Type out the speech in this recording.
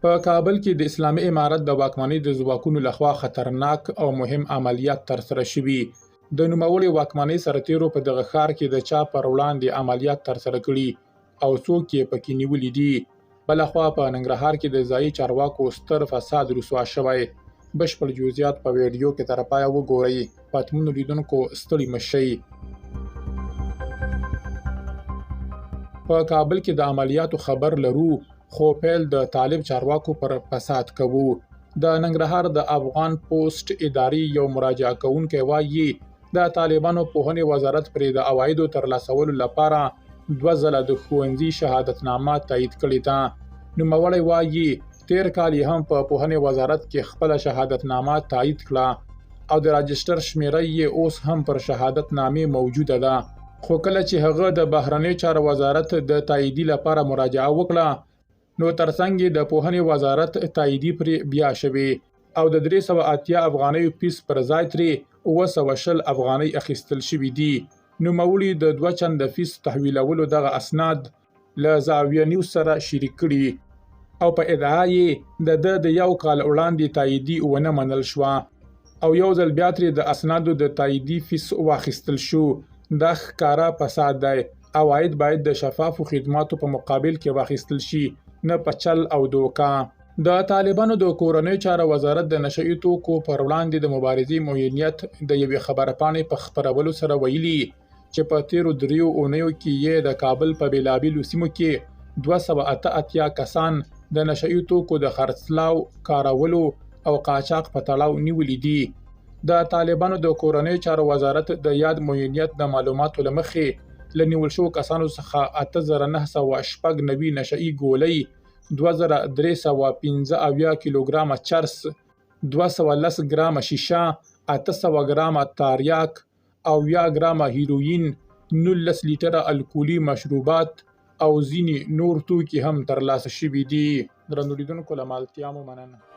په کابل کې د اسلامي امارت د واکمنۍ د ځواکونو لخوا خطرناک او مهم عملیات ترسره شوي. د نوموړې واکمنۍ سرتیرو په دغه ښار کې د چا پر وړاندې عملیات ترسره کړي او څوک یې پکې نیولي دي. بلخوا په ننګرهار کې د ځایي چارواکو ستر فساد رسوا شوی. بشپړ جزئیات په ویډیو کې تر پایه وګورئ. پتمنو لیدونکو ستړي مشئ. په کابل کې د عملیاتو خبر لرو، خو پیل د طالب چارواکو پر فساد کوو. د ننګرهار د افغان پوسټ ادارې یو مراجعه کوونکی وایي، د طالبانو پوهنې وزارت پرې د عوایدو ترلاسولو لپاره 2 ځله د ښوونځي شهادتنامه تایید کړې ده. نوموړی وایي، تیر کال یې هم په پوهنې وزارت کې خپله شهادتنامه تایید کړه او د راجسټر شمېره یې اوس هم پر شهادتنامې موجوده ده. خو کله چې هغه د بهرنیو چارو وزارت د تاییدي لپاره مراجعه وکړه، نو ترڅنګ یې د پوهنې وزارت تاییدي پرې بیا شوې او د 380 افغانیو فیس پر ځای ترې 720 افغانۍ اخیستل شوې دي. نوموړي د 2 چنده فیس تحویلولو دغه اسناد له زاویه نیوز سره شریک کړي او په ادعا یې د ده د 1 کال وړاندې تاییدي ونه منل شوه او یو ځل بیا ترې د اسنادو د تاییدي فیس واخیستل شو. دا ښکاره فساد دی. عواید باید د شفافو خدماتو په مقابل کې واخیستل شي، نه په چل او دوکه. د طالبانو د کورنیو چارو وزارت د نشه یي توکو پر وړاندې د مبارزې معینیت د یوې خبرپاڼې په خپرولو سره ویلي چې په تیرو 3 اونیو کې یې د کابل په بېلابېلو سیمو کې 288 کسان د نشه یي توکو د خرڅلاو، کارولو او قاچاق په تړاو نیولي دي. د طالبانو د کورنیو چارو وزارت د یاد معینیت د معلوماتو له مخې له نیول شوو کسانو څخه 8996 نشه یي ګولۍ، 2375 کیلوګرامه چرس، 210 ګرامه شیشه، 800 ګرامه تاریاک، 70 ګرامه هیروئین، 19 لیټره الکولي مشروبات او ځینې نور توکي هم ترلاسه شوي دي. درنو لیدونکو له مالتیا مو مننه.